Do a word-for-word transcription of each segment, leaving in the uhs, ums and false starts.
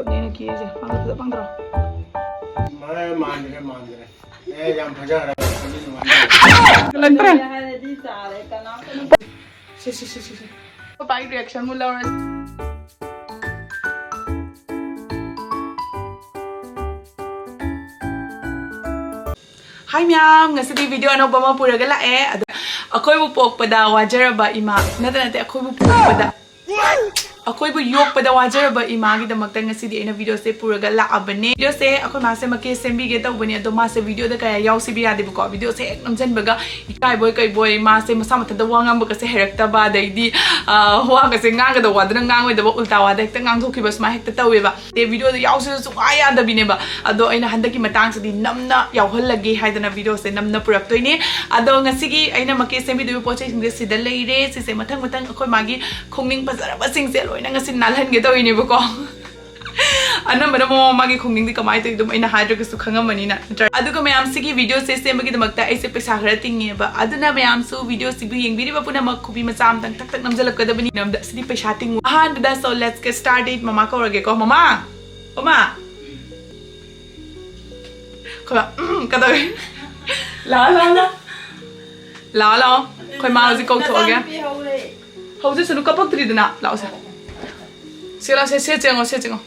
ꯑꯩꯅ ꯀꯦꯔꯤꯁꯦ ꯄꯥꯡꯗ꯭ꯔꯣ, ꯐꯖ ꯄꯥꯡꯗ꯭ꯔꯣ? ꯃꯥꯟꯗ꯭ꯔꯦ, ꯃꯥꯟꯗ꯭ꯔꯦ꯫ ꯑꯦ, ꯌꯥꯝ ꯐꯖꯈ꯭ꯔꯦ꯫ ꯈꯜꯂꯛꯇ꯭ꯔꯦ꯫ ꯁꯤ, ꯁꯤ, ꯁꯤ, ꯁꯤ, ꯁꯤ꯫ ꯄꯥꯄꯥꯒꯤ reaction ꯃꯨꯛ ꯂꯧꯔꯁꯤ꯫ ꯍꯥꯏ ꯃꯌꯥꯝ, ꯉꯁꯤꯗꯤ video ꯑꯅꯧꯕ ꯑꯃ ꯄꯨꯔꯒ ꯂꯥꯛꯑꯦ꯫ ꯑꯗꯣ ꯑꯩꯈꯣꯏꯕꯨ ꯄꯣꯛꯄꯗ ꯋꯥꯖꯔꯕ ꯏꯃꯥ, ꯅꯠꯇꯦ, ꯅꯠꯇꯦ, ꯑꯩꯈꯣꯏꯕꯨ ꯄꯣꯛꯄꯗ, ꯑꯩꯈꯣꯏꯕꯨ ꯌꯣꯛꯄꯗ ꯋꯥꯖꯔꯕ ꯏꯃꯥꯒꯤꯗꯃꯛꯇ ꯉꯁꯤꯗꯤ ꯑꯩꯅ videoꯁꯦ ꯄꯨꯔꯒ ꯂꯥꯛꯑꯕꯅꯦ꯫ Videoꯁꯦ ꯑꯩꯈꯣꯏ ꯃꯥꯁꯦ ꯃꯀꯦ ꯁꯦꯝꯕꯤꯒꯦ ꯇꯧꯕꯅꯦ, ꯑꯗꯣ ꯃꯥꯁꯦ videoꯗ ꯀꯌꯥ ꯌꯥꯎꯁꯤꯕ ꯌꯥꯗꯦꯕꯀꯣ꯫ Videoꯁꯦ ꯍꯦꯛ ꯅꯝꯁꯤꯟꯕꯒ ꯏꯀꯥꯏꯕꯣꯏ ꯀꯩꯕꯣꯏ, ꯃꯥꯁꯦ ꯃꯁꯥ ꯃꯊꯟꯇ ꯋꯥ ꯉꯥꯡꯕꯒꯁꯦ ꯍꯩꯔꯛꯇꯕ, ꯑꯗꯩꯗꯤ, ꯑ, ꯋꯥꯒꯁꯦ ꯉꯥꯡꯒꯗꯕ ꯋꯥꯗꯨꯅ ꯉꯥꯡꯉꯣꯏꯗꯕ, ꯎꯜꯇꯥ ꯋꯥꯗ ꯍꯦꯛꯇ ꯉꯥꯡꯊꯣꯛꯈꯤꯕ, ꯁꯨꯃꯥꯏꯅ ꯍꯦꯛꯇ ꯇꯧꯋꯦꯕ꯫ ꯑꯦ, videoꯗ ꯌꯥꯎꯁꯤꯁꯨ ꯁꯨꯡꯌꯥ ꯌꯥꯗꯕꯤꯅꯦꯕ꯫ ꯑꯗꯣ ꯑꯩꯅ ꯍꯟꯗꯛꯀꯤ ꯃꯇꯥꯡꯁꯤꯗꯤ ꯅꯝꯅ ꯌꯥꯎꯍꯜꯂꯒꯦ ꯍꯥꯏꯗꯅ videoꯁꯦ ꯅꯝꯅ ꯄꯨꯔꯛꯇꯣꯏꯅꯦ꯫ ꯑꯗꯣ ꯉꯁꯤꯒꯤ ꯑꯩꯅ ꯃꯀꯦ ꯁꯦꯝꯕꯤꯗꯣꯏꯕ ꯄꯣꯠ ꯆꯩꯁꯤꯡꯁꯦ ꯁꯤꯗ ꯂꯩꯔꯦ꯫ ꯁꯤꯁꯦ ꯃꯊꯪ ꯃꯊꯪ ꯑꯩꯈꯣꯏ ꯃꯥꯒꯤ ꯈꯣꯡꯅꯤꯡ ꯐꯖꯔꯕꯁꯤꯡꯁꯦ ꯂꯣꯏꯅ ꯉꯁꯤ ꯅꯥꯜꯍꯟꯒꯦ ꯇꯧꯔꯤꯅꯦꯕꯀꯣ꯫ ꯑꯅꯝꯕꯅ ꯃꯃꯥ ꯃꯥꯒꯤ ꯈꯣꯡꯅꯤꯡꯗꯤ ꯀꯃꯥꯏꯅ ꯇꯧꯋꯤ ꯑꯗꯨꯝ ꯑꯩꯅ ꯍꯥꯏꯗ꯭ꯔꯒꯁꯨ ꯈꯪꯉꯝꯃꯅꯤꯅ, ꯅꯠꯇ꯭ꯔꯥ? ꯑꯗꯨꯒ ꯃꯌꯥꯝꯁꯤꯒꯤ videoꯁꯦ ꯁꯦꯝꯕꯒꯤꯗꯃꯛꯇ ꯑꯩꯁꯦ ꯄꯩꯁꯥ ꯈꯔ ꯇꯤꯡꯉꯦꯕ꯫ ꯑꯗꯨꯅ ꯃꯌꯥꯝꯁꯨ videoꯁꯤꯕꯨ ꯌꯦꯡꯕꯤꯔꯤꯕ ꯄꯨꯝꯅꯃꯛ ꯈꯨꯕꯤ ꯃꯆꯥ ꯑꯃꯇꯪ ꯊꯛ ꯊꯛ ꯅꯝꯖꯜꯂꯛꯀꯗꯕꯅꯤ꯫ ꯅꯝꯗ ꯁꯤꯗꯤ ꯄꯩꯁꯥ ꯇꯤꯡꯉꯨ꯫ ꯑꯍꯥꯟꯕꯗ, so let's get started꯫ ꯃꯃꯥ ꯀꯧꯔꯒꯦꯀꯣ꯫ ꯃꯃꯥ! ꯃꯃꯥ! ꯑꯩꯈꯣꯏ ꯕꯥ, ꯎꯝ, ꯀꯩꯗꯧꯋꯤ? ꯂꯥꯛꯑꯣ, ꯂꯥꯛꯑꯣ, ꯂꯥꯛꯑꯣ꯫ ꯂꯥꯛꯑꯣ, ꯂꯥꯛꯑꯣ꯫ ꯑꯩꯈꯣꯏ ꯃꯥ ꯍꯧꯖꯤꯛ ꯀꯧꯊꯣꯛꯑꯒꯦ꯫ ꯅꯆꯥꯅꯨꯄꯤ ꯍꯧꯔꯦ꯫ ꯍꯧꯖꯤꯛꯁꯅꯨ, ꯀꯞꯄꯛꯇ꯭ꯔꯤꯗꯅ꯫ ꯂꯥꯛꯑꯣꯁꯦ꯫ ꯁꯦ ꯂꯥꯛꯑꯣꯁꯦ, ꯁꯦ ꯆꯦꯡꯉꯣ, ꯁꯦ ꯆꯦꯡꯉꯣ꯫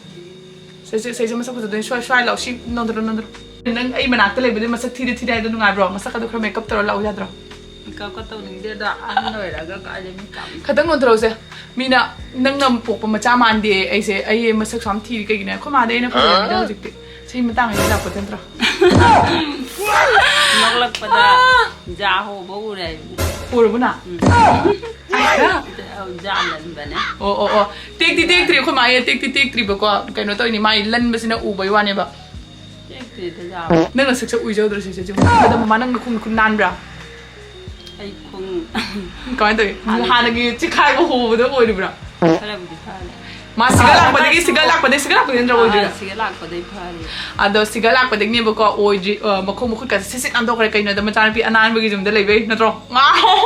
ꯁꯦ, ꯁꯦ, ꯁꯦ, ꯁꯦ ꯃꯁꯛ ꯐꯖꯗꯣꯏꯅꯤ꯫ ꯁ꯭ꯋꯥꯏ, ꯁ꯭ꯋꯥꯏ ꯂꯥꯛꯑꯣ꯫ ꯁꯤ ꯅꯣꯟꯊꯔꯣ, ꯅꯣꯟꯊꯔꯣ꯫ ꯅꯪ ꯑꯩ ꯃꯅꯥꯛꯇ ꯂꯩꯕꯗꯤ ꯃꯁꯛ ꯊꯤꯗꯦ, ꯊꯤꯗꯦ ꯍꯥꯏꯗꯣ ꯅꯨꯡꯉꯥꯏꯕ꯭ꯔꯣ? ꯃꯁꯛ ꯑꯗꯨ ꯈꯔ makeup ꯇꯧꯔ ꯂꯥꯛꯑꯣ ꯌꯥꯗ꯭ꯔꯣ? Makeupꯀ ꯇꯧꯅꯤꯡꯗꯦꯗ, ꯑꯍꯟ ꯑꯣꯏꯔꯒ ꯀꯥꯏꯗꯩ makeup꯫ ꯈꯇꯪ ꯅꯣꯟꯊꯔꯛꯎꯁꯦ꯫ ꯃꯤꯅ ꯅꯪꯅ ꯄꯣꯛꯄ ꯃꯆꯥ ꯃꯥꯟꯗꯦ ꯑꯩꯁꯦ, ꯑꯩ ꯃꯁꯛꯁꯨ ꯌꯥꯝ ꯊꯤꯔꯤ ꯀꯩꯒꯤꯅꯣ? ꯑꯩꯈꯣꯏ ꯃꯥꯗ ꯑꯩꯅ ꯐꯖꯔꯝꯃꯤꯗ ꯍꯧꯖꯤꯛꯇꯤ꯫ ꯆꯍꯤ ꯃꯇꯥꯡ ꯑꯩꯅ ꯂꯥꯛꯄꯗ ꯅꯠꯇ꯭ꯔꯣ? ꯅꯣꯛꯂꯛꯄꯗ ꯖꯥ ꯍꯣꯕ ꯎꯔꯦ ꯍꯥꯏꯕꯅꯦ꯫ ꯎꯔꯕꯣ ꯅꯪ? ꯎꯝ꯫ ꯑꯥꯏ, ꯖꯥ ꯂꯟꯕꯅꯦ꯫ ꯑꯣ, ꯑꯣ, ꯑꯣ꯫ ꯇꯦꯛꯇꯤ ꯇꯦꯛꯇ꯭ꯔꯤ, ꯑꯩꯈꯣꯏ ꯃꯥ ꯑꯩ ꯇꯦꯛꯇꯤ ꯇꯦꯛꯇ꯭ꯔꯤꯕꯀꯣ꯫ ꯀꯩꯅꯣ ꯇꯧꯔꯤꯅꯤ, ꯃꯥꯏ ꯂꯟꯕꯁꯤꯅ ꯎꯕꯩ ꯋꯥꯅꯦꯕ꯫ ꯇꯦꯛꯇ꯭ꯔꯤꯗ ꯖꯥ꯫ ꯅꯪ ꯅꯁꯛꯁꯦ ꯎꯏꯖꯧꯗ꯭ꯔꯣ ꯁꯤꯁꯦ? ꯑꯗꯣ ꯃꯃꯥ ꯅꯪ ꯅꯈꯣꯡ ꯅꯈꯨꯠ ꯅꯥꯟꯕ꯭ꯔꯥ? ꯑꯩ ꯈꯣꯡ ꯀꯃꯥꯏꯅ ꯇꯧꯏ? ꯍꯥꯟꯅꯒꯤ ꯍꯥꯟꯅꯒꯤ ꯆꯤꯈꯥꯏꯕ ꯍꯣꯕꯗꯣ ꯑꯣꯏꯔꯤꯕ꯭ꯔꯥ? ꯈꯔꯕꯨꯗꯤ ꯐꯔꯦ꯫ ꯃꯥ ꯁꯤꯒ ꯂꯥꯛꯄꯗꯒꯤ, ꯁꯤꯒ ꯂꯥꯛꯄꯗꯒꯤ, ꯁꯤꯒ ꯂꯥꯛꯄꯗꯒꯤ ꯅꯠꯇ꯭ꯔꯣ ꯑꯥ, ꯑꯣꯏꯗꯣꯏꯔꯥ? ꯁꯤꯒ ꯂꯥꯛꯄꯗꯒꯤ ꯐꯔꯦ꯫ ꯑꯗꯣ ꯁꯤꯒ ꯂꯥꯛꯄꯗꯒꯤꯅꯦꯕꯀꯣ ꯑꯣꯏꯗ꯭ꯔꯤ, ꯑ, ꯃꯈꯣꯡ ꯃꯈꯨꯠꯀꯁꯦ ꯁꯤꯠ ꯁꯤꯠ ꯅꯥꯟꯊꯣꯛꯈ꯭ꯔꯦ꯫ ꯀꯩꯅꯣꯗ ꯃꯆꯥꯅꯨꯄꯤ ꯑꯅꯥꯟꯕꯒꯤ ꯌꯨꯝꯗ ꯂꯩꯕꯩ ꯅꯠꯇ꯭ꯔꯣ? ꯉꯥꯎ!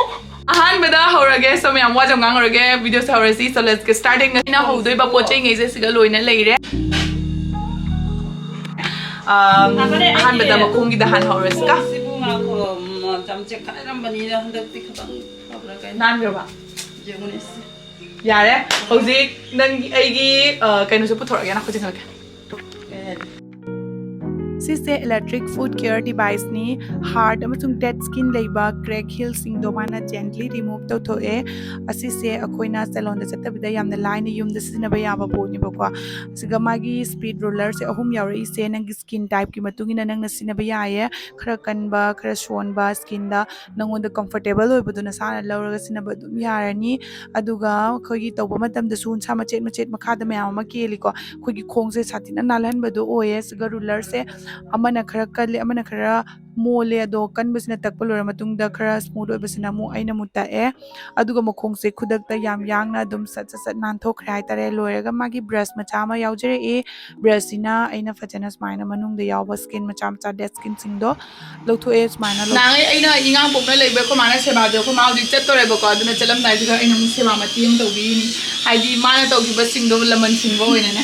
ꯑꯍꯥꯟꯕꯗ ꯍꯧꯔꯒꯦ, so ꯃꯌꯥꯝ ꯋꯥ ꯌꯥꯝ ꯉꯥꯡꯉꯔꯒꯦ, video say ꯍꯧꯔꯁꯤ꯫ So let's get started. ꯑꯩꯅ ꯍꯧꯗꯣꯏꯕ ꯄꯣꯠ ꯆꯩꯉꯩꯁꯦ ꯁꯤꯒ ꯂꯣꯏꯅ ꯂꯩꯔꯦ꯫ ꯑꯝ, ꯑꯍꯥꯟꯕꯗ ꯃꯈꯣꯡꯒꯤꯗ ꯍꯥꯟꯅ ꯍꯧꯔꯁꯤꯀ꯫ ꯁꯤꯕꯨ ꯉꯥꯈꯣ, ꯎꯝ, ꯌꯥꯝ ꯆꯦꯛꯈꯥꯏꯔꯝꯕꯅꯤꯅ ꯍꯟꯗꯛꯇꯤ ꯈꯤꯇꯪ ꯐꯕ꯭ꯔꯥ ꯀꯩꯅꯣ? ꯅꯥꯟꯈ꯭ꯔꯕ? ꯌꯦꯡꯉꯨꯅꯦ ꯁꯤ꯫ ꯌꯥꯔꯦ꯫ ꯍꯧꯖꯤꯛ ꯅꯪꯒꯤ, ꯑꯩꯒꯤ, ꯑ, ꯀꯩꯅꯣꯁꯦ ꯄꯨꯊꯣꯔꯛꯑꯒꯦ, ꯅꯈꯨꯠ ꯆꯤꯡꯍꯜꯂꯛꯀꯦ꯫ ꯀꯩ ꯍꯥꯏꯅꯣ? ꯁꯤꯁꯦ electric foot care device ꯅꯤ꯫ Hard ꯑꯃꯁꯨꯡ dead skin ꯂꯩꯕ crack heel ꯁꯤꯡꯗꯣ ꯃꯥꯅ gently remove ꯇꯧꯊꯣꯛꯑꯦ꯫ ꯑꯁꯤꯁꯦ ꯑꯩꯈꯣꯏꯅ salon ꯗ ꯆꯠꯇꯕꯤꯗ ꯌꯥꯝꯅ ꯂꯥꯏꯅ ꯌꯨꯝꯗ ꯁꯤꯖꯤꯟꯅꯕ ꯌꯥꯕ ꯄꯣꯠꯅꯦꯕꯀꯣ꯫ ꯑꯁꯤꯒ ꯃꯥꯒꯤ speed ruler ꯁꯦ ꯑꯍꯨꯝ ꯌꯥꯎꯔꯛꯏꯁꯦ ꯅꯪꯒꯤ skin type ꯀꯤ ꯃꯇꯨꯡ ꯏꯟꯅ ꯅꯪꯅ ꯁꯤꯖꯤꯟꯅꯕ ꯌꯥꯏꯌꯦ꯫ ꯈꯔ ꯀꯟꯕ, ꯈꯔ ꯁꯣꯟꯕ skin ꯗ ꯅꯪꯉꯣꯟꯗ comfortable ꯑꯣꯏꯕꯗꯣ ꯅꯁꯥꯅ ꯂꯧꯔꯒ ꯁꯤꯖꯤꯟꯅꯕ ꯑꯗꯨꯝ ꯌꯥꯔꯅꯤ꯫ ꯑꯗꯨꯒ ꯑꯩꯈꯣꯏꯒꯤ ꯇꯧꯕ ꯃꯇꯝꯗꯁꯨ ꯎꯟꯁꯥ ꯃꯆꯦꯠ ꯃꯆꯦꯠ ꯃꯈꯥꯗ ꯃꯌꯥꯝ ꯑꯃ ꯀꯦꯜꯂꯤꯀꯣ, ꯑꯩꯈꯣꯏꯒꯤ ꯈꯣꯡꯁꯦ ꯁꯥꯊꯤꯅ ꯅꯥꯜꯍꯟꯕꯗꯣ ꯑꯣꯏꯌꯦ꯫ ꯑꯗꯨꯒ ruler ꯁꯦ ꯑꯃꯅ ꯈꯔ ꯀꯜꯂꯦ, ꯑꯃꯅ ꯈꯔ ꯃꯣꯜꯂꯦ, ꯑꯗꯣ ꯀꯟꯕꯁꯤꯅ ꯇꯛꯄ ꯂꯣꯏꯔ ꯃꯇꯨꯡꯗ ꯈꯔ smooth ꯑꯣꯏꯕꯁꯤꯅ ꯑꯃꯨꯛ ꯑꯩꯅ ꯑꯃꯨꯛ ꯇꯛꯑꯦ꯫ ꯑꯗꯨꯒ ꯃꯈꯣꯡꯁꯦ ꯈꯨꯗꯛꯇ ꯌꯥꯝ ꯌꯥꯡꯅ ꯑꯗꯨꯝ ꯁꯠ ꯁꯠ ꯁꯠ ꯅꯥꯟꯊꯣꯛꯈ꯭ꯔꯦ ꯍꯥꯏꯇꯥꯔꯦ꯫ ꯂꯣꯏꯔꯒ ꯃꯥꯒꯤ brush ꯃꯆꯥ ꯑꯃ ꯌꯥꯎꯖꯔꯛꯏ꯫ Brush ꯁꯤꯅ ꯑꯩꯅ ꯐꯖꯅ ꯁꯨꯃꯥꯏꯅ ꯃꯅꯨꯡꯗ ꯌꯥꯎꯕ skin ꯃꯆꯥ ꯃꯆꯥ dead skin ꯁꯤꯡꯗꯣ ꯂꯧꯊꯣꯛꯑꯦ ꯁꯨꯃꯥꯏꯅ ꯂꯧ- ꯅꯍꯥꯟꯉꯩ ꯑꯩꯅ ꯏꯉꯥꯡ ꯄꯣꯛꯅ ꯂꯩꯕ ꯑꯩꯈꯣꯏ ꯃꯥꯅ ꯁꯦꯕꯥꯗꯣ ꯑꯩꯈꯣꯏ ꯃꯥ ꯍꯧꯖꯤꯛ ꯆꯠꯇꯣꯔꯦꯕꯀꯣ, ꯑꯗꯨꯅ ꯆꯠꯂꯝꯗꯥꯏꯁꯤꯗ ꯑꯩꯅ ꯑꯃꯨꯛ ꯁꯦꯕꯥ ꯃꯇꯦꯛ ꯑꯃ ꯇꯧꯕꯤꯔꯤꯅꯤ꯫ ꯍꯥꯏꯗꯤ ꯃꯥꯅ ꯇꯧꯈꯤꯕꯁꯤꯡꯗꯣ ꯂꯃꯟ ꯁꯤꯡꯕ ꯑꯣꯏꯅꯅꯦ꯫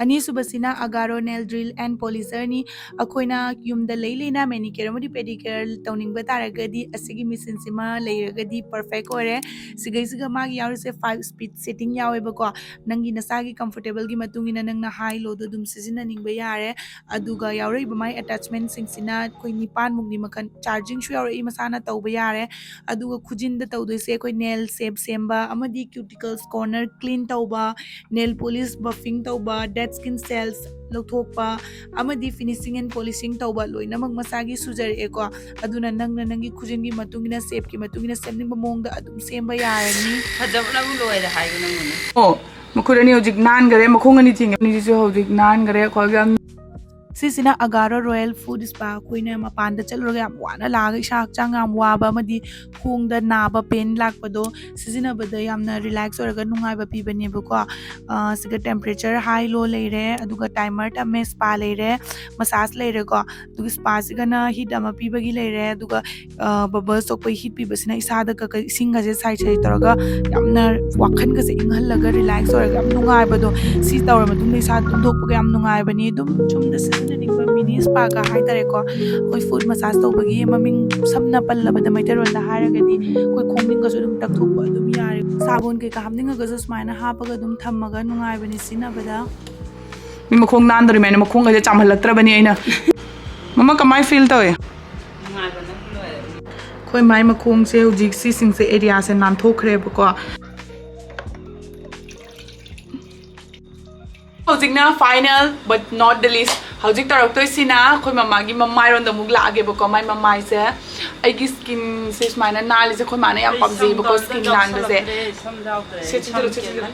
ꯑꯅꯤꯁꯨꯕꯁꯤꯅ Agaro nail drill and polisher ꯅꯤ꯫ ꯑꯩꯈꯣꯏꯅ ꯌꯨꯝꯗ ꯂꯩ ꯂꯩꯅ manicure ꯑꯃꯗꯤ pedicure ꯇꯧꯅꯤꯡꯕ ꯇꯥꯔꯒꯗꯤ ꯑꯁꯤꯒꯤ machine ꯁꯤꯃ ꯂꯩꯔꯒꯗꯤ perfect ꯑꯣꯏꯔꯦ꯫ ꯁꯤꯒꯩꯁꯤꯒ ꯃꯥꯒꯤ ꯌꯥꯎꯔꯤꯁꯦ five speed setting ꯌꯥꯎꯋꯦꯕꯀꯣ꯫ ꯅꯪꯒꯤ ꯅꯁꯥꯒꯤ comfortable ꯒꯤ ꯃꯇꯨꯡ ꯏꯟꯅ ꯅꯪꯅ high low ꯗꯣ ꯑꯗꯨꯝ ꯁꯤꯖꯤꯟꯅꯅꯤꯡꯕ ꯌꯥꯔꯦ꯫ ꯑꯗꯨꯒ ꯌꯥꯎꯔꯛꯏꯕ ꯃꯥꯒꯤ attachment ꯁꯤꯡꯁꯤꯅ ꯑꯩꯈꯣꯏ ꯅꯤꯄꯥꯟꯃꯨꯛꯅꯤ ꯃꯈꯜ꯫ Charging ꯁꯨ ꯌꯥꯎꯔꯛꯏ, ꯃꯁꯥꯅ ꯇꯧꯕ ꯌꯥꯔꯦ꯫ ꯑꯗꯨꯒ ꯈꯨꯖꯤꯟꯗ ꯇꯧꯗꯣꯏꯁꯦ ꯑꯩꯈꯣꯏ nail shape ꯁꯦꯝꯕ ꯑꯃꯗꯤ cuticles corner clean ꯇꯧꯕ, nail polish buffing ꯇꯧꯕ, dead skin cells ꯂꯧꯊꯣꯛꯄ ꯑꯃꯗꯤ finishing and polishing ꯇꯧꯕ ꯂꯣꯏꯅꯃꯛ ꯃꯁꯥꯒꯤ ꯁꯨꯖꯔꯛꯑꯦꯀꯣ꯫ ꯑꯗꯨꯅ ꯅꯪꯅ ꯅꯪꯒꯤ ꯈꯨꯖꯤꯟꯒꯤ ꯃꯇꯨꯡ ꯏꯟꯅ, shape ꯀꯤ ꯃꯇꯨꯡ ꯏꯟꯅ ꯁꯦꯝꯅꯤꯡꯕ ꯃꯑꯣꯡꯗ ꯑꯗꯨꯝ ꯁꯦꯝꯕ ꯌꯥꯔꯅꯤ꯫ ꯐꯖꯕꯅꯕꯨ ꯂꯣꯏꯔꯦ ꯍꯥꯏꯕ ꯅꯪꯕꯨꯅꯦ꯫ ꯑꯣ, ꯃꯈꯨꯠ ꯑꯅꯤ ꯍꯧꯖꯤꯛ ꯅꯥꯟꯈꯔꯦ, ꯃꯈꯣꯡ ꯑꯅꯤ ꯊꯤꯡꯉꯦ, ꯑꯅꯤꯁꯤꯁꯨ ꯍꯧꯖꯤꯛ ꯅꯥꯟꯈꯔꯦ꯫ ꯈ꯭ꯋꯥꯏꯒꯤ ꯌꯥꯝ ꯁꯤꯁꯤꯅ ꯑꯒꯥꯔꯣ ꯔꯣꯌꯦꯜ ꯐꯨꯗ ꯁ꯭ꯄꯥ꯫ ꯑꯩꯈꯣꯏꯅ ꯃꯄꯥꯟꯗ ꯆꯠꯂꯨꯔꯒ ꯌꯥꯝ ꯋꯥꯅ ꯂꯥꯛꯑꯒ ꯏꯁꯥ ꯍꯛꯆꯥꯡ ꯌꯥꯝ ꯋꯥꯕ ꯑꯃꯗꯤ ꯈꯣꯡꯗ ꯅꯥꯕ, ꯄꯦꯟ ꯂꯥꯛꯄꯗꯣ ꯁꯤꯖꯤꯟꯅꯕꯗ ꯌꯥꯝꯅ ꯔꯤꯂꯦꯛꯁ ꯑꯣꯏꯔꯒ ꯅꯨꯡꯉꯥꯏꯕ ꯄꯤꯕꯅꯦꯕꯀꯣ꯫ ꯑ, ꯁꯤꯒ ꯇꯦꯝꯄꯔꯦꯆꯔ ꯍꯥꯏ ꯂꯣ ꯂꯩꯔꯦ, ꯑꯗꯨꯒ ꯇꯥꯏꯃꯔ ꯊꯝꯃꯦ, ꯁ꯭ꯄꯥ ꯂꯩꯔꯦ, ꯃꯁꯥꯖ ꯂꯩꯔꯦꯀꯣ, ꯑꯗꯨꯒ ꯁ꯭ꯄꯥꯁꯤꯒꯅ ꯍꯤꯠ ꯑꯃ ꯄꯤꯕꯒꯤ ꯂꯩꯔꯦ, ꯑꯗꯨꯒ ꯕꯕꯜꯁ ꯊꯣꯛꯄꯩ ꯍꯤꯠ ꯄꯤꯕꯁꯤꯅ ꯏꯁꯥꯗ ꯀ- ꯀ- ꯏꯁꯤꯡꯒꯁꯦ ꯁꯥꯏ ꯁꯥꯏ ꯇꯧꯔꯒ ꯌꯥꯝꯅ ꯋꯥꯈꯜꯒꯁꯦ ꯏꯪꯍꯜꯂꯒ ꯔꯤꯂꯦꯛꯁ ꯑꯣꯏꯔꯒ ꯌꯥꯝ ꯅꯨꯡꯉꯥꯏꯕꯗꯣ꯫ ꯁꯤ ꯇꯧꯔ ꯃꯇꯨꯡꯗ ꯏꯁꯥ ꯇꯨꯝꯊꯣꯛꯄꯒ ꯌꯥꯝ ꯅꯨꯡꯉꯥꯏꯕꯅꯤ꯫ ꯑꯗꯨꯝ ꯌꯨꯝꯗ ꯁꯤꯖꯤꯟꯅꯅꯤꯡꯕ ꯃꯤꯅꯤ ꯁ꯭ꯄꯥꯒ ꯍꯥꯏꯇꯥꯔꯦꯀꯣ, ꯑꯩꯈꯣꯏ ꯐꯨꯠ ꯃꯁꯥꯖ ꯇꯧꯕꯒꯤ ꯃꯃꯤꯡ ꯁꯝꯅ ꯄꯜꯂꯕꯗ ꯃꯩꯇꯩꯂꯣꯟꯗ ꯍꯥꯏꯔꯒꯗꯤ ꯑꯩꯈꯣꯏ ꯈꯣꯡꯅꯤꯡꯒꯁꯨ ꯑꯗꯨꯝ ꯇꯛꯊꯣꯛꯄ ꯑꯗꯨꯝ ꯌꯥꯔꯦ꯫ ꯁꯥꯕꯣꯟ ꯀꯩꯀꯥ ꯍꯥꯞꯅꯤꯡꯉꯒꯁꯨ ꯁꯨꯃꯥꯏꯅ ꯍꯥꯞꯄꯒ ꯑꯗꯨꯝ ꯊꯝꯃꯒ ꯅꯨꯡꯉꯥꯏꯕꯅꯤ ꯁꯤꯖꯤꯟꯅꯕꯗ꯫ ꯃꯤ ꯃꯈꯣꯡ ꯅꯥꯟꯗꯣꯔꯤꯃꯦꯅ ꯃꯈꯣꯡꯒꯁꯦ ꯆꯥꯝꯍꯜꯂꯛꯇ꯭ꯔꯕꯅꯤ ꯑꯩꯅ꯫ ꯃꯃꯥ, ꯀꯃꯥꯏ ꯐꯤꯜ ꯇꯧꯋꯦ? ꯑꯩꯈꯣꯏ ꯃꯥꯏ ꯃꯈꯣꯡꯁꯦ ꯍꯧꯖꯤꯛ ꯁꯤꯁꯤꯡꯁꯦ ꯑꯦꯔꯤꯌꯥꯁꯦ ꯅꯥꯟꯊꯣꯛꯈ꯭ꯔꯦꯕꯀꯣ꯫ ꯍꯧꯖꯤꯛꯅ final but not the least, ꯍꯧꯖꯤꯛ ꯇꯧꯔꯛꯇꯣꯏꯁꯤꯅ ꯑꯩꯈꯣꯏ ꯃꯃꯥꯒꯤ ꯃꯃꯥꯏꯔꯣꯝꯗ ꯑꯃꯨꯛ ꯂꯥꯛꯑꯒꯦꯕꯀꯣ꯫ ꯃꯥꯏ ꯃꯃꯥꯏꯁꯦ, ꯑꯩꯒꯤ ꯁ꯭ꯀꯤꯟꯁꯦ ꯁꯨꯃꯥꯏꯅ ꯅꯥꯜꯂꯤꯁꯦ ꯑꯩꯈꯣꯏ ꯃꯥꯅ ꯌꯥꯝ ꯄꯥꯝꯖꯩꯕꯀꯣ, ꯁ꯭ꯀꯤꯟ ꯅꯥꯟꯕꯁꯦ꯫ ꯁꯦ ꯆꯤꯟꯁꯤꯜꯂꯨ, ꯁꯦ ꯆꯤꯟꯁꯤꯜꯂꯨ,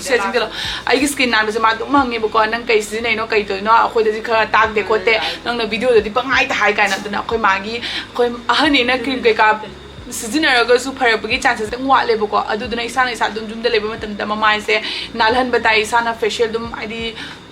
ꯁꯦ ꯆꯤꯟꯁꯤꯜꯂꯨ꯫ ꯑꯩꯒꯤ ꯁ꯭ꯀꯤꯟ ꯅꯥꯟꯕꯁꯦ ꯃꯥ ꯑꯗꯨꯝ ꯍꯪꯉꯦꯕꯀꯣ, "ꯅꯪ ꯀꯩ ꯁꯤꯖꯤꯟꯅꯩꯅꯣ, ꯀꯩ ꯇꯧꯔꯤꯅꯣ? ꯑꯩꯈꯣꯏꯗꯗꯤ ꯈꯔ ꯇꯥꯛꯇꯦ ꯈꯣꯠꯇꯦ, ꯅꯪꯅ ꯚꯤꯗꯤꯑꯣꯗꯗꯤ ꯄꯪꯍꯥꯏꯗ ꯍꯥꯏ" ꯀꯥꯏꯅ꯫ ꯑꯗꯨꯅ ꯑꯩꯈꯣꯏ ꯃꯥꯒꯤ, ꯑꯩꯈꯣꯏ ꯑꯍꯟꯅꯤꯅ ꯀ꯭ꯔꯤꯝ ꯀꯩꯀꯥ ꯁꯤꯖꯤꯟꯅꯔꯒꯁꯨ ꯐꯔꯛꯄꯒꯤ ꯆꯥꯟꯁꯦꯁ ꯈꯤꯇꯪ ꯋꯥꯠꯂꯦꯕꯀꯣ꯫ ꯑꯗꯨꯗꯨꯅ ꯏꯁꯥꯅ ꯏꯁꯥ ꯑꯗꯨꯝ ꯌꯨꯝꯗ ꯂꯩꯕ ꯃꯇꯝꯗ ꯃꯃꯥꯏꯁꯦ ꯅꯥꯜꯍꯟꯕ ꯇꯥꯏ, ꯏꯁꯥꯅ ꯐꯦꯁꯤꯌꯦꯜ ꯑꯗꯨꯝ, ꯍꯥꯏꯗꯤ,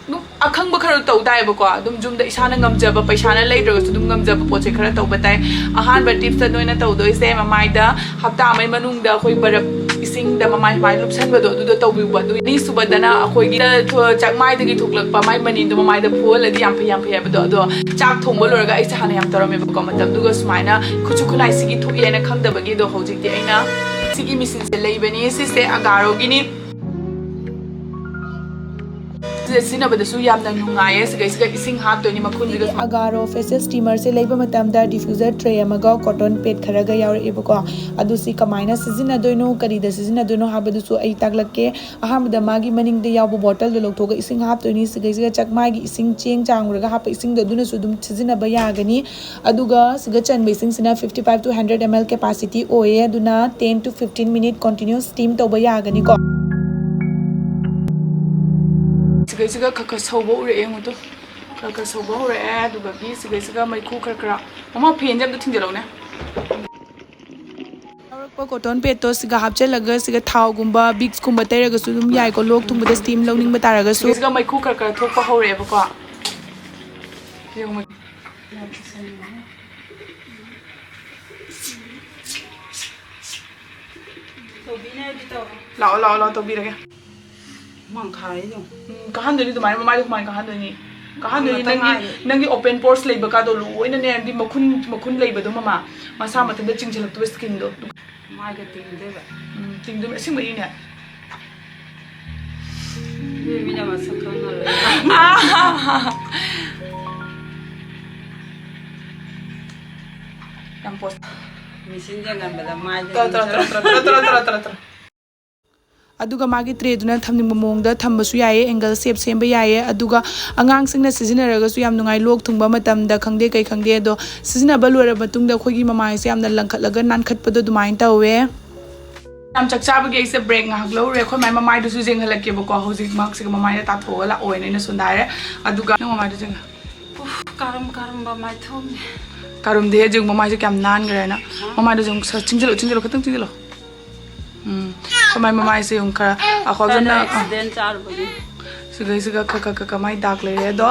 ꯑꯗꯨꯝ ꯑꯈꯪꯕ ꯈꯔ ꯇꯧ ꯇꯥꯏꯕꯀꯣ꯫ ꯑꯗꯨꯝ ꯌꯨꯝꯗ ꯏꯁꯥꯅ ꯉꯝꯖꯕ, ꯄꯩꯁꯥꯅ ꯂꯩꯗ꯭ꯔꯒꯁꯨ ꯑꯗꯨꯝ ꯉꯝꯖꯕ ꯄꯣꯠꯁꯦ ꯈꯔ ꯇꯧꯕ ꯇꯥꯏ꯫ ꯑꯍꯥꯟꯕ ꯇꯤꯞꯁꯇ ꯅꯣꯏꯅ ꯇꯧꯗꯣꯏꯁꯦ, ꯃꯃꯥꯏꯗ ꯍꯞꯇꯥ ꯑꯃꯒꯤ ꯃꯅꯨꯡꯗ ꯑꯩꯈꯣꯏ ꯕꯔꯞ ꯏꯁꯤꯡꯗ ꯃꯃꯥꯏ ꯁꯨꯃꯥꯏꯅ ꯂꯨꯞꯁꯟꯕꯗꯣ, ꯑꯗꯨꯗꯣ ꯇꯧꯕꯤꯌꯨꯕ꯫ ꯑꯗꯨ ꯑꯅꯤꯁꯨꯕꯗꯅ ꯑꯩꯈꯣꯏꯒꯤ ꯊꯣ-, ꯆꯥꯛꯃꯥꯏꯗꯒꯤ ꯊꯣꯛꯂꯛꯄ ꯃꯥꯏ ꯃꯅꯤꯟꯗꯣ ꯃꯃꯥꯏꯗ ꯐꯨꯍꯜꯂꯗꯤ ꯌꯥꯝ ꯐꯩ, ꯌꯥꯝ ꯐꯩ ꯍꯥꯏꯕꯗꯣ꯫ ꯑꯗꯣ ꯆꯥꯛ ꯊꯣꯡꯕ ꯂꯣꯏꯔꯒ ꯑꯩꯁꯦ ꯍꯥꯟꯅ ꯌꯥꯝ ꯇꯧꯔꯝꯃꯦꯕꯀꯣ, ꯃꯇꯝꯗꯨꯒ ꯁꯨꯃꯥꯏꯅ ꯈꯨꯠꯁꯨ ꯈꯨꯠꯂꯥꯏ ꯁꯤꯒꯤ ꯊꯣꯛꯑꯦꯅ ꯈꯪꯗꯕꯒꯤ꯫ ꯑꯗꯣ ꯍꯧꯖꯤꯛꯇꯤ ꯑꯩꯅ ꯁꯤꯒꯤ ꯃꯦꯆꯤꯟꯁꯦ ꯂꯩꯕꯅꯤ꯫ ꯁꯤꯁꯦ ꯑꯒꯥꯔꯣꯒꯤꯅꯤ꯫ ꯁꯤꯁꯦ ꯁꯤꯖꯤꯟꯅꯕꯗꯁꯨ ꯌꯥꯝꯅ ꯅꯨꯡꯉꯥꯏꯌꯦ꯫ ꯁꯤꯗꯩꯁꯤꯗ ꯏꯁꯤꯡ ꯍꯥꯞꯇꯣꯏꯅꯤ ꯃꯈꯨꯝꯁꯤꯒ꯫ ꯑꯒꯥꯔꯣ ꯐꯦꯁꯤꯌꯦꯜ ꯁ꯭ꯇꯤꯃꯔꯁꯦ ꯂꯩꯕ ꯃꯇꯝꯗ ꯗꯤꯐ꯭ꯌꯨꯖꯔ ꯇ꯭ꯔꯦ ꯑꯃꯒ ꯀꯣꯇꯟ ꯄꯦꯗ ꯈꯔꯒ ꯌꯥꯎꯔꯛꯑꯦꯕꯀꯣ꯫ ꯑꯗꯨ ꯁꯤ ꯀꯃꯥꯏꯅ ꯁꯤꯖꯤꯟꯅꯗꯣꯏꯅꯣ, ꯀꯔꯤꯗ ꯁꯤꯖꯤꯟꯅꯗꯣꯏꯅꯣ ꯍꯥꯏꯕꯗꯨꯁꯨ ꯑꯩ ꯇꯥꯛꯂꯛꯀꯦ꯫ ꯑꯍꯥꯟꯕꯗ ꯃꯥꯒꯤ ꯃꯅꯤꯡꯗ ꯌꯥꯎꯕ ꯕꯣꯇꯜꯗꯣ ꯂꯧꯊꯣꯛꯑꯒ ꯏꯁꯤꯡ ꯍꯥꯞꯇꯣꯏꯅꯤ꯫ ꯁꯤꯗꯩꯁꯤꯗ ꯆꯥꯛꯃꯥꯏꯒꯤ ꯏꯁꯤꯡ ꯆꯦꯡ ꯆꯥꯡꯉꯨꯔꯒ ꯍꯥꯞꯄ ꯏꯁꯤꯡꯗꯣ ꯑꯗꯨꯅꯁꯨ ꯑꯗꯨꯝ ꯁꯤꯖꯤꯟꯅꯕ ꯌꯥꯒꯅꯤ꯫ ꯑꯗꯨꯒ ꯁꯤꯗ ꯆꯟꯕ ꯏꯁꯤꯡꯁꯤꯅ fifty five to hundred ml capacity ꯑꯣꯏꯌꯦ꯫ ꯑꯗꯨꯅ ten to fifteen minute continuous steam ꯇꯧꯕ ꯌꯥꯒꯅꯤꯀꯣ꯫ ꯁꯤꯒꯩꯁꯤꯒ ꯈꯔ ꯈꯔ ꯁꯧꯕ ꯎꯔꯛꯑꯦ, ꯌꯦꯡꯉꯨ ꯇꯨ꯫ ꯈꯔ ꯈꯔ ꯁꯧꯕ ꯍꯧꯔꯛꯑꯦ꯫ ꯑꯗꯨꯒ ꯁꯤꯒꯩꯁꯤꯒ ꯃꯩꯈꯨ ꯈꯔ ꯈꯔ, ꯃꯃꯥ, ꯐꯦꯟꯁꯦ ꯑꯝꯇ ꯊꯤꯡꯖꯤꯜꯂꯛꯎꯅꯦ꯫ ꯂꯧꯔꯛꯄ cotton padꯇꯣ ꯁꯤꯒ ꯍꯥꯞꯆꯤꯜꯂꯒ ꯁꯤꯒ ꯊꯥꯎꯒꯨꯝꯕ Vicksꯀꯨꯝꯕ ꯇꯩꯔꯒꯁꯨ ꯑꯗꯨꯝ ꯌꯥꯏꯀꯣ, ꯂꯣꯛ ꯊꯨꯡꯕꯗ steam ꯂꯧꯅꯤꯡꯕ ꯇꯥꯔꯒꯁꯨ꯫ ꯁꯤꯒ ꯃꯩꯈꯨ ꯈꯔ ꯈꯔ ꯊꯣꯛꯄ ꯍꯧꯔꯛꯑꯦꯕꯀꯣ꯫ ꯌꯦꯡꯉꯨ꯫ ꯂꯥꯛꯑꯣ, ꯂꯥꯛꯑꯣ, ꯂꯥꯛꯑꯣ, ꯇꯧꯕꯤꯔꯒꯦ꯫ ꯍꯨꯃꯥꯡ ꯈꯥꯔꯤꯗꯣ꯫ ꯎꯝ, ꯀꯥꯍꯟꯗꯣꯏꯅꯤ ꯑꯗꯨꯃꯥꯏꯅ, ꯃꯃꯥꯏꯗꯣ ꯍꯨꯃꯥꯡ ꯀꯥꯍꯟꯗꯣꯏꯅꯤ꯫ ꯀꯥꯍꯟꯗꯣꯏꯅꯤ꯫ ꯃꯇꯝ ꯅꯪꯒꯤ, ꯉꯥꯏꯔꯦ꯫ ꯅꯪꯒꯤ open pores ꯂꯩꯕ ꯀꯥꯗꯣ ꯂꯣꯏꯅꯅꯦ, ꯍꯥꯏꯗꯤ ꯃꯈꯨꯟ, ꯃꯈꯨꯟ ꯂꯩꯕꯗꯣ, ꯃꯃꯥ, ꯃꯁꯥ ꯃꯊꯟꯇ ꯆꯤꯡꯁꯤꯜꯂꯛꯇꯣꯏꯕ skinꯗꯣ꯫ ꯃꯥꯏꯒ ꯇꯤꯡꯗꯣꯏꯕ꯫ ꯎꯝ, ꯇꯤꯡꯗꯣꯏꯕ, ꯑꯁꯦꯡꯕꯒꯤꯅꯦ꯫ ꯑꯗꯨꯗꯤ ꯃꯤꯅ ꯃꯁꯛ ꯈꯪꯉꯔꯣꯏ꯫ ꯌꯥꯝ ꯄꯣꯁ꯫ ꯃꯦꯆꯤꯟ ꯌꯦꯡꯍꯟꯕꯗ ꯃꯥꯏꯗ ꯇꯔ, ꯇꯔ, ꯇꯔ꯫ ꯑꯗꯨꯒ ꯃꯥꯒꯤ tray ꯗꯨꯅ ꯊꯝꯅꯤꯡꯕ ꯃꯑꯣꯡꯗ ꯊꯝꯕꯁꯨ ꯌꯥꯏꯌꯦ, angle shape ꯁꯦꯝꯕ ꯌꯥꯏꯌꯦ꯫ ꯑꯗꯨꯒ ꯑꯉꯥꯡꯁꯤꯡꯅ ꯁꯤꯖꯤꯟꯅꯔꯒꯁꯨ ꯌꯥꯝ ꯅꯨꯡꯉꯥꯏ, ꯂꯣꯛ ꯊꯨꯡꯕ ꯃꯇꯝꯗ ꯈꯪꯗꯦ, ꯀꯩ ꯈꯪꯗꯦ, ꯑꯗꯣ ꯁꯤꯖꯤꯟꯅꯕ ꯂꯣꯏꯔꯕ ꯃꯇꯨꯡꯗ ꯑꯩꯈꯣꯏꯒꯤ ꯃꯃꯥꯏꯁꯦ ꯌꯥꯝꯅ ꯂꯪꯈꯠꯂꯒ ꯅꯥꯟꯈꯠꯄꯗꯣ ꯑꯗꯨꯃꯥꯏꯅ ꯇꯧꯋꯦ꯫ ꯌꯥꯝ ꯆꯥꯛ ꯆꯥꯕꯒꯤ ꯑꯩꯁꯦ break ꯉꯥꯏꯍꯥꯛ ꯂꯧꯔꯨꯔꯦ꯫ ꯑꯩꯈꯣꯏ ꯃꯥꯏ ꯃꯃꯥꯏꯗꯨꯁꯨ ꯌꯦꯡꯍꯜꯂꯛꯀꯦꯕꯀꯣ꯫ ꯍꯧꯖꯤꯛ ꯃꯍꯥꯛꯁꯤꯒ ꯃꯃꯥꯏꯗ ꯇꯥꯊꯣꯛꯑꯒ ꯂꯥꯛꯑꯣꯅ ꯑꯩꯅ ꯁꯣꯟꯗ ꯍꯥꯏꯔꯦ꯫ ꯑꯗꯨꯒ ꯅꯪ ꯃꯃꯥꯏꯗꯣ ꯌꯦꯡꯉ꯫ ꯎꯐ, ꯀꯥꯔꯝ ꯀꯥꯔꯝꯕ ꯃꯥꯏꯊꯣꯡꯅꯦ꯫ ꯀꯥꯔꯨꯝꯗꯦ ꯍꯧꯖꯤꯛ ꯃꯃꯥꯏꯁꯦ ꯀꯌꯥꯝ ꯅꯥꯟꯈ꯭ꯔꯦꯅ꯫ ꯍꯥ? ꯃꯃꯥꯏꯗꯣ ꯌꯦꯡꯉꯨ, ꯈꯔ ꯆꯤꯡꯁꯤꯜꯂꯣ, ꯆꯤꯡꯁꯤꯜꯂꯣ, ꯈꯤꯇꯪ ꯆꯤꯡꯁꯤꯜꯂꯣ꯫ ꯎꯝ, ꯑꯩꯈꯣꯏ ꯃꯥꯏ ꯃꯃꯥꯏꯁꯦ ꯌꯦꯡꯉꯨ, ꯈꯔ ꯑꯩꯈꯣꯏꯅ ꯈꯔꯅ, ꯑ, accident ꯆꯥꯔꯨꯕꯒꯤ꯫ ꯁꯤꯒꯩꯁꯤꯒ ꯈꯔ, ꯈꯔ, ꯈꯔ, ꯈꯔ ꯃꯥꯏ ꯗꯥꯛ ꯂꯩꯔꯦ꯫ ꯑꯗꯣ,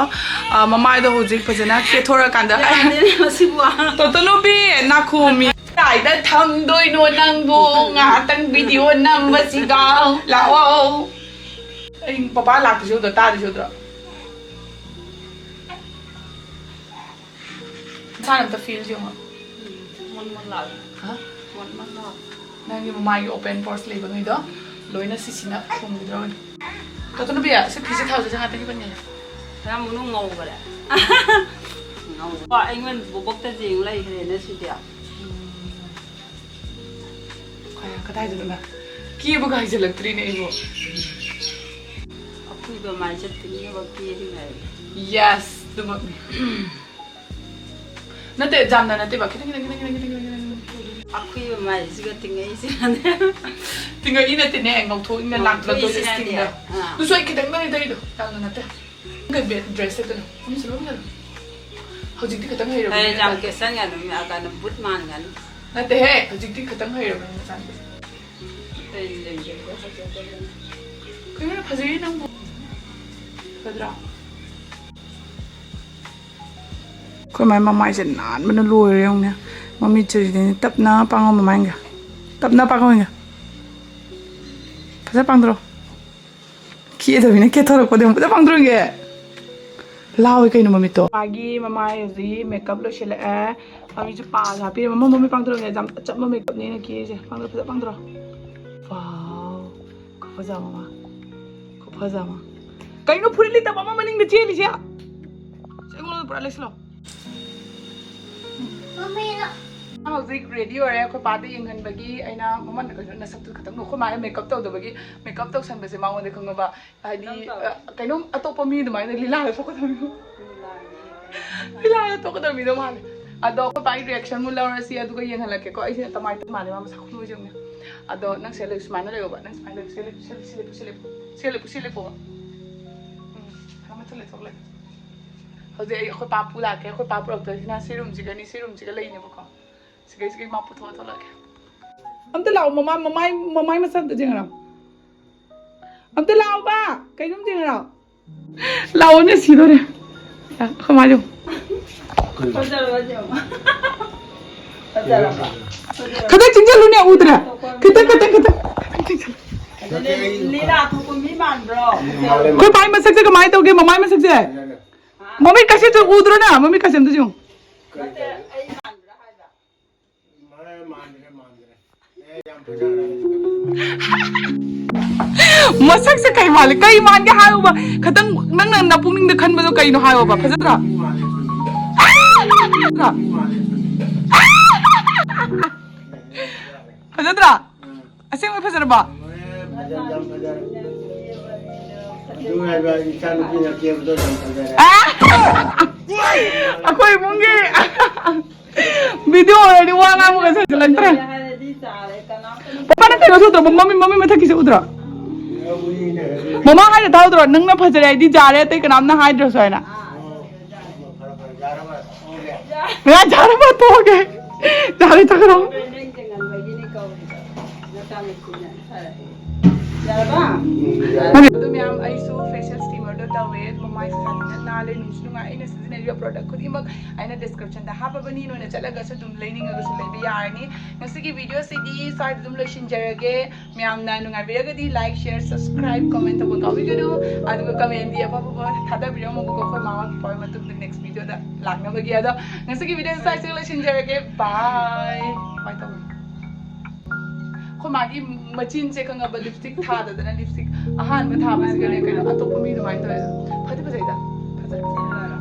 ꯑ, ꯃꯃꯥꯏꯗꯣ ꯍꯧꯖꯤꯛ ꯐꯖꯅ ꯀꯦꯊꯣꯔꯀꯥꯟꯗ, ꯌꯥꯗꯦꯅꯦ ꯃꯁꯤꯕꯨ꯫ ꯇꯣꯇꯣ ꯅꯨꯄꯤ, ꯅꯥꯈꯣꯃꯤ꯫ ꯀꯗꯥꯏꯗ ꯊꯝꯗꯣꯏꯅꯣ ꯅꯪꯕꯨ? ꯉꯥꯏꯍꯥꯛꯇꯪ video ꯅꯝꯕꯁꯤꯒ꯫ ꯂꯥꯛꯑꯣ꯫ ꯑꯩ ꯄꯄꯥ ꯂꯥꯛꯇ꯭ꯔꯤꯁꯦ ꯎꯗ꯭ꯔꯣ? ꯇꯥꯗ꯭ꯔꯤꯁꯦ ꯎꯗ꯭ꯔꯣ? ꯅꯁꯥꯅ ꯑꯝꯇ feel ꯌꯦꯡꯉꯣ꯫ ꯃꯣꯟ ꯃꯣꯟ ꯂꯥꯎꯋꯦ꯫ ꯍꯥ? ꯃꯣꯟ ꯃꯣꯟ ꯂꯥꯎꯋꯦ꯫ ꯅꯪꯒꯤ ꯃꯃꯥꯏꯒꯤ open pores ꯂꯩꯕꯉꯩꯗꯣ ꯂꯣꯏꯅ ꯁꯤꯁꯤꯅ ꯐꯨꯝꯈꯤꯗ꯭ꯔꯕꯅꯤ꯫ ꯇꯣꯇꯣ ꯅꯨꯄꯤ, ꯁꯤ ꯐꯤꯁꯦ ꯊꯥꯎꯁꯦ ꯉꯥꯛꯇꯪ ꯍꯤꯞꯄꯟꯒꯦ꯫ ꯈꯔ ꯃꯅꯨꯡ ꯉꯧꯈ꯭ꯔꯦ꯫ ꯉꯧꯕ꯫ ꯑꯩꯉꯣꯟꯗ ꯕꯣꯕꯣꯛꯇ ꯌꯦꯡ ꯂꯩꯈ꯭ꯔꯦꯅꯦ ꯁꯤꯗꯤ꯫ ꯀꯥꯏ-, ꯀꯗꯥꯏꯗꯅꯣ ꯅꯪ? ꯀꯦꯕꯒ ꯍꯩꯖꯤꯜꯂꯛꯇ꯭ꯔꯤꯅꯦ ꯑꯩꯕꯨ꯫ ꯑꯀꯨꯏꯕ ꯃꯥꯏ ꯆꯠꯇꯅꯕ ꯀꯦꯔꯤꯉꯥꯏ꯫ Yes, ꯑꯗꯨꯃꯛꯅꯤ꯫ ꯅꯠꯇꯦ, ꯌꯥꯝꯅ ꯅꯠꯇꯦꯕ, ꯈꯤꯇꯪ, ꯈꯤꯇꯪ, ꯈꯤꯇꯪ, ꯈꯤꯇꯪ, ꯈꯤꯇꯪ, ꯈꯤꯇꯪ, ꯈꯤꯇꯪ꯫ ꯑꯀꯨꯏꯕ ꯃꯥꯏꯁꯤꯒ ꯇꯤꯡꯉꯛꯏꯁꯤꯒꯅꯦ꯫ ꯇꯤꯡꯉꯛꯏ ꯅꯠꯇꯦꯅꯦ, ꯉꯧꯊꯣꯛꯏꯅ ꯂꯥꯛꯇ꯭ꯔꯛꯇꯣꯏꯁꯦ ꯉꯧꯊꯣꯛꯏꯁꯤꯅꯅꯦ꯫ Skinꯗ꯫ ꯑꯥ꯫ ꯑꯗꯨꯁꯨ ꯑꯩ ꯈꯤꯇꯪꯗꯅꯤ ꯇꯩꯗꯣ, ꯌꯥꯝꯅ ꯅꯠꯇꯦ꯫ ꯀꯩ ꯕꯦ-, ꯗ꯭ꯔꯦꯁ ꯁꯦꯠꯇꯣꯏꯅꯣ? ꯃꯃꯤꯠꯁꯨ ꯂꯣꯏ ꯐꯖꯅ꯫ ꯍꯧꯖꯤꯛꯇꯤ ꯈꯤꯇꯪ ꯍꯩꯔꯕꯅꯦ꯫ ꯍꯌꯦꯡ ꯌꯥꯝ ꯀꯦꯁꯟꯒꯅꯨ, ꯃꯤ ꯑꯀꯥꯟꯗ ꯕꯨꯠ ꯃꯥꯟꯒꯅꯤ꯫ ꯅꯠꯇꯦꯍꯦ, ꯍꯧꯖꯤꯛꯇꯤ ꯈꯤꯇꯪ ꯍꯩꯔꯕꯅꯦ ꯃꯆꯥꯅꯨꯄꯤꯁꯦ꯫ ꯀꯩꯅꯣ ꯐꯖꯩꯌꯦ ꯅꯪꯕꯨ꯫ ꯐꯖꯗ꯭ꯔꯥ? ꯑꯩꯈꯣꯏ ꯃꯥꯏ ꯃꯃꯥꯏꯁꯦ ꯅꯥꯟꯕꯅ ꯂꯣꯏꯔꯦ ꯌꯦꯡꯉꯨꯅꯦ꯫ ꯃꯃꯤꯠꯁꯤꯗꯤ ꯇꯞꯅ ꯄꯥꯡꯉꯣ ꯃꯃꯥꯏꯒ꯫ ꯇꯞꯅ ꯄꯥꯡꯉꯣ ꯌꯦꯡꯒꯦ꯫ ꯐꯖ ꯄꯥꯡꯗ꯭ꯔꯣ? ꯀꯦꯗꯕꯤꯅ ꯀꯦꯊꯣꯔꯛꯄꯗ ꯌꯦꯡꯉꯨ꯫ ꯐꯖ ꯄꯥꯡꯗ꯭ꯔꯣ ꯌꯦꯡꯒꯦ? ꯂꯥꯎꯋꯦ ꯀꯩꯅꯣ ꯃꯃꯤꯠꯇꯣ꯫ ꯃꯥꯒꯤ ꯃꯃꯥꯏ ꯍꯧꯖꯤꯛ ꯃꯦꯀꯞ ꯂꯣꯏꯁꯤꯜꯂꯛꯑꯦ꯫ ꯃꯃꯤꯠꯁꯨ ꯄꯥꯁ ꯍꯥꯞꯄꯤꯔꯦ꯫ ꯃꯃꯥ ꯃꯃꯤꯠ ꯄꯥꯡꯗ꯭ꯔꯣ ꯌꯦꯡꯒꯦ? ꯌꯥꯝ ꯑꯆꯝꯕ ꯃꯦꯀꯞꯅꯦ ꯑꯩꯅ ꯀꯦꯔꯤꯁꯦ꯫ ꯄꯥꯡꯗ꯭ꯔꯣ, ꯐꯖ ꯄꯥꯡꯗ꯭ꯔꯣ? ꯋꯥꯎ꯫ ꯈꯨꯐꯖ ꯑꯃ꯫ ꯈꯨꯐꯖ ꯑꯃ꯫ ꯀꯩꯅꯣ ꯐꯨꯔꯤꯠ ꯂꯤꯠꯇꯕ ꯑꯃ ꯃꯅꯤꯡꯗ ꯆꯦꯜꯂꯤꯁꯦ? ꯑꯩꯉꯣꯟꯗ ꯄꯨꯔꯥ ꯂꯩꯁꯤꯜꯂꯣ꯫ ꯍꯧꯖꯤꯛ ꯔꯦꯗꯤ ꯑꯣꯏꯔꯦ꯫ ꯑꯩꯈꯣꯏ ꯄꯥꯗ ꯌꯦꯡꯍꯟꯕꯒꯤ ꯑꯩꯅ ꯃꯃꯟ ꯀꯩꯅꯣ ꯅꯁꯛꯇꯨ ꯈꯤꯇꯪ ꯅꯣꯛ-, ꯑꯩꯈꯣꯏ ꯃꯥꯅ ꯃꯦꯀꯞ ꯇꯧꯗꯕꯒꯤ ꯃꯦꯀꯞ ꯇꯧꯁꯟꯕꯁꯦ ꯃꯉꯣꯟꯗ ꯈꯪꯉꯕ ꯍꯥꯏꯗꯤ, ꯅꯪ ꯇꯧꯔꯣ꯫ ꯑ, ꯀꯩꯅꯣꯝ ꯑꯇꯣꯞꯄ ꯃꯤ ꯑꯗꯨꯃꯥꯏꯅ ꯂꯤꯂꯥꯗ ꯊꯣꯛꯀꯗꯕꯅꯤ꯫ ꯂꯤꯂꯥꯗ ꯊꯣꯛꯀꯗꯕ ꯃꯤꯗꯣ ꯃꯥꯜꯂꯦ꯫ ꯑꯗꯣ ꯑꯩꯈꯣꯏ ꯄꯥꯒꯤ ꯔꯤꯌꯦꯛꯁꯟ ꯃꯨꯛ ꯂꯧꯔꯁꯤ, ꯑꯗꯨꯒ ꯌꯦꯡꯍꯜꯂꯛꯀꯦꯀꯣ꯫ ꯑꯩꯁꯦ ꯇꯃꯥꯏ ꯇꯝ ꯃꯥꯜꯂꯦ, ꯃꯥ ꯃꯁꯛ ꯈꯨꯅꯣꯏꯁꯦ ꯌꯦꯡꯉꯨꯅꯦ꯫ ꯑꯗꯣ ꯅꯪ ꯁꯤꯗ ꯂꯩꯌꯨ, ꯁꯨꯃꯥꯏꯅ ꯂꯩꯌꯣꯕ꯫ ꯅꯪ ꯁꯨꯃꯥꯏꯅ ꯂꯩꯌꯨ, ꯁꯤ ꯂꯩꯌꯨ, ꯁꯤ ꯂꯩꯌꯨ, ꯁꯤ ꯂꯩꯌꯨ, ꯁꯤ ꯂꯩꯌꯨ, ꯁꯤ ꯂꯩꯌꯨ, ꯁꯤ ꯂꯩꯌꯨ, ꯁꯤ ꯂꯩꯌꯨ, ꯁꯤ ꯂꯩꯌꯨ, ꯁꯤ ꯂꯩꯌꯨ, ꯁꯤ ꯂꯩꯌꯨ, ꯁꯤ ꯂꯩꯌꯨ꯫ ꯎꯝ, ꯊꯝꯃꯣ, ꯊꯝꯃꯣ, ꯊꯝꯃꯣ꯫ ꯍꯧꯖꯤꯛ ꯑꯩ, ꯑꯩꯈꯣꯏ ꯄꯥ ꯄꯨ ꯂꯥꯛꯀꯦ꯫ ꯑꯩꯈꯣꯏ ꯄꯥ ꯄꯨꯔꯛꯇꯣꯏꯁꯤꯅ ꯁꯤ ꯔꯨꯝꯁꯤꯒꯅꯤ, ꯁꯤ ꯔꯨꯝꯁꯤꯒ ꯂꯩꯅꯦꯕꯀꯣ꯫ ꯁꯤꯒꯩ, ꯁꯤꯒꯩ ꯃꯥ ꯄꯨꯊꯣꯛꯑ ꯊꯣꯛꯂꯛꯑꯒꯦ꯫ ꯑꯝꯇ ꯂꯥꯛꯑꯣ, ꯃꯃꯥ, ꯃꯃꯥꯏ, ꯃꯃꯥꯏ ꯃꯁꯛꯇ ꯌꯦꯡꯉꯔꯥꯎ꯫ ꯑꯝꯇ ꯂꯥꯛꯑꯣꯕ! ꯀꯩꯅꯣꯝ ꯌꯦꯡꯉꯔꯥꯎ꯫ ꯂꯥꯛꯑꯣꯅꯦ, ꯁꯤꯗꯣꯔꯦ꯫ ꯑꯩꯈꯣꯏ ꯃꯥ ꯌꯦꯡꯉꯨ꯫ ꯐꯖꯔꯕ ꯌꯦꯡꯉꯣ꯫ ꯐꯖꯔꯕ? ꯈꯤꯇꯪ ꯆꯤꯡꯁꯤꯜꯂꯨꯅꯦ, ꯎꯗ꯭ꯔꯦ꯫ ꯈꯤꯇꯪ, ꯈꯤꯇꯪ, ꯈꯤꯇꯪ, ꯈꯤꯇꯪ ꯆꯤꯡꯁꯤꯜꯂꯨ꯫ ꯑꯗꯨꯅꯦ, ꯂꯤꯂꯥ ꯊꯣꯛꯄ ꯃꯤ ꯃꯥꯟꯕ꯭ꯔꯣ? ꯑꯩꯈꯣꯏ ꯄꯥꯏ ꯃꯁꯛꯁꯦ ꯀꯃꯥꯏꯅ ꯇꯧꯒꯦ? ꯃꯃꯥꯏ ꯃꯁꯛꯁꯦ? ꯃꯃꯤꯠ ꯀꯁꯦ ꯎꯗ꯭ꯔꯣ ꯅꯪ? ꯃꯃꯤꯠ ꯀꯁꯦ ꯑꯝꯇ ꯌꯦꯡꯉꯨ꯫ ꯅꯠꯇꯦ, ꯑꯩ ꯃꯥꯟꯕ꯭ꯔꯥ ꯍꯥꯏꯕ? ꯃꯥꯟꯗ꯭ꯔꯦ, ꯃꯥꯟꯗ꯭ꯔꯦ꯫ ꯑꯦ, ꯌꯥꯝ ꯐꯖꯈ꯭ꯔꯦ꯫ ꯃꯁꯛꯁꯦ ꯀꯩ ꯃꯥꯜꯂꯤ? ꯀꯩ ꯃꯥꯟꯒꯦ ꯍꯥꯏꯌꯨꯕ? ꯈꯤꯇꯪ ꯅꯪꯅ ꯅꯄꯨꯛꯅꯤꯡꯗ ꯈꯟꯕꯗꯣ ꯀꯩꯅꯣ ꯍꯥꯏꯌꯣꯕ? ꯐꯖꯗ꯭ꯔꯥ? ꯐꯖꯗ꯭ꯔꯥ? ꯐꯖꯗ꯭ꯔꯥ? ꯑꯁꯦꯡꯕ ꯐꯖꯔꯕꯣ? ꯐꯖꯔꯦ, ꯌꯥꯝ ꯐꯖꯔꯦ꯫ ꯑꯗꯨ ꯍꯥꯏꯕ ꯏꯆꯥ ꯅꯨꯄꯤꯅ ꯀꯦꯕꯗꯣ ꯌꯥꯝ ꯐꯖꯔꯦ꯫ ꯑꯩꯈꯣꯏ ꯏꯃꯨꯡꯒꯤ ꯚꯤꯗꯤꯑꯣ ꯑꯣꯏꯔꯗꯤ ꯋꯥ ꯉꯥꯡꯕꯒ ꯁꯥꯖꯤꯜꯂꯛꯇ꯭ꯔꯦ꯫ ꯄꯄꯥ, ꯅꯪ ꯀꯩꯅꯣ ꯊꯣꯛꯇ꯭ꯔꯕꯣ? ꯃꯃꯤ, ꯃꯃꯤ ꯃꯊꯛꯀꯤꯁꯦ ꯎꯗ꯭ꯔꯣ? ꯃꯃꯥ ꯍꯥꯏꯗ ꯊꯥꯎꯗ꯭ꯔꯣ? ꯅꯪꯅ ꯐꯖꯔꯦ ꯍꯥꯏꯗꯤ ꯌꯥꯔꯦ, ꯑꯇꯩ ꯀꯅꯥꯝꯅ ꯍꯥꯏꯗ꯭ꯔꯁꯨ ꯍꯥꯏꯅ꯫ ꯌꯥꯔꯦ, ꯌꯥꯔꯕ ꯇꯣꯛꯑꯒꯦ꯫ ꯌꯥꯔꯦ, ꯆꯠꯈ꯭ꯔꯣ꯫ ꯑꯗꯨ ꯃꯌꯥꯝ, ꯑꯩꯁꯨ facial steamerꯗꯣ ꯇꯧꯋꯦ, ꯃꯃꯥꯏꯁꯦ ꯁꯥꯊꯤꯅ ꯅꯥꯜꯂꯦ, ꯅꯨꯡꯁꯨ ꯅꯨꯡꯉꯥꯏ꯫ ꯑꯩꯅ ꯁꯤꯖꯤꯟꯅꯔꯤꯕ product ꯈꯨꯗꯤꯡꯃꯛ ꯑꯩꯅ descriptionꯗ ꯍꯥꯞꯄꯕꯅꯤ, ꯅꯣꯏꯅ ꯆꯠꯂꯒꯁꯨ ꯑꯗꯨꯝ ꯂꯩꯅꯤꯡꯉꯒꯁꯨ ꯂꯩꯕ ꯌꯥꯔꯅꯤ꯫ ꯉꯁꯤꯒꯤ videoꯁꯤꯗꯤ ꯁ꯭ꯋꯥꯏꯗ ꯑꯗꯨꯝ ꯂꯣꯏꯁꯤꯟꯖꯔꯒꯦ꯫ ꯃꯌꯥꯝꯅ ꯅꯨꯡꯉꯥꯏꯕꯤꯔꯒꯗꯤ like, share, subscribe, comment ꯇꯧꯕ ꯀꯥꯎꯕꯤꯒꯅꯨ꯫ ꯑꯗꯨꯒ commentꯗꯤ ꯑꯐ ꯑꯐꯕ ꯊꯥꯗꯕꯤꯔꯝꯃꯨꯕꯀꯣ, ꯑꯩꯈꯣꯏ ꯃꯥ ꯍꯣꯏ ꯃꯇꯨꯡꯗ next videoꯗ ꯂꯥꯛꯅꯕꯒꯤ꯫ ꯑꯗꯣ ꯉꯁꯤꯒꯤ videoꯁꯤ ꯁ꯭ꯋꯥꯏꯁꯤꯗ ꯂꯣꯏꯁꯤꯟꯖꯔꯒꯦ꯫ Bye꯫ ꯀꯃꯥꯏꯅ ꯇꯧꯕꯅꯣ? ꯑꯩꯈꯣꯏ ꯃꯥꯒꯤ ꯃꯆꯤꯟꯁꯦ ꯈꯪꯉꯕ, lipstick ꯊꯥꯗꯗꯅ, lipstick ꯑꯍꯥꯟꯕ ꯊꯥꯕꯁꯤꯒꯅꯦ ꯀꯩꯅꯣ ꯑꯇꯣꯞꯄ ꯃꯤ ꯑꯗꯨꯃꯥꯏꯅ ꯇꯧꯋꯦ꯫ ꯐꯗꯤ ꯐꯖꯩꯗ, ꯐꯖꯔꯦ꯫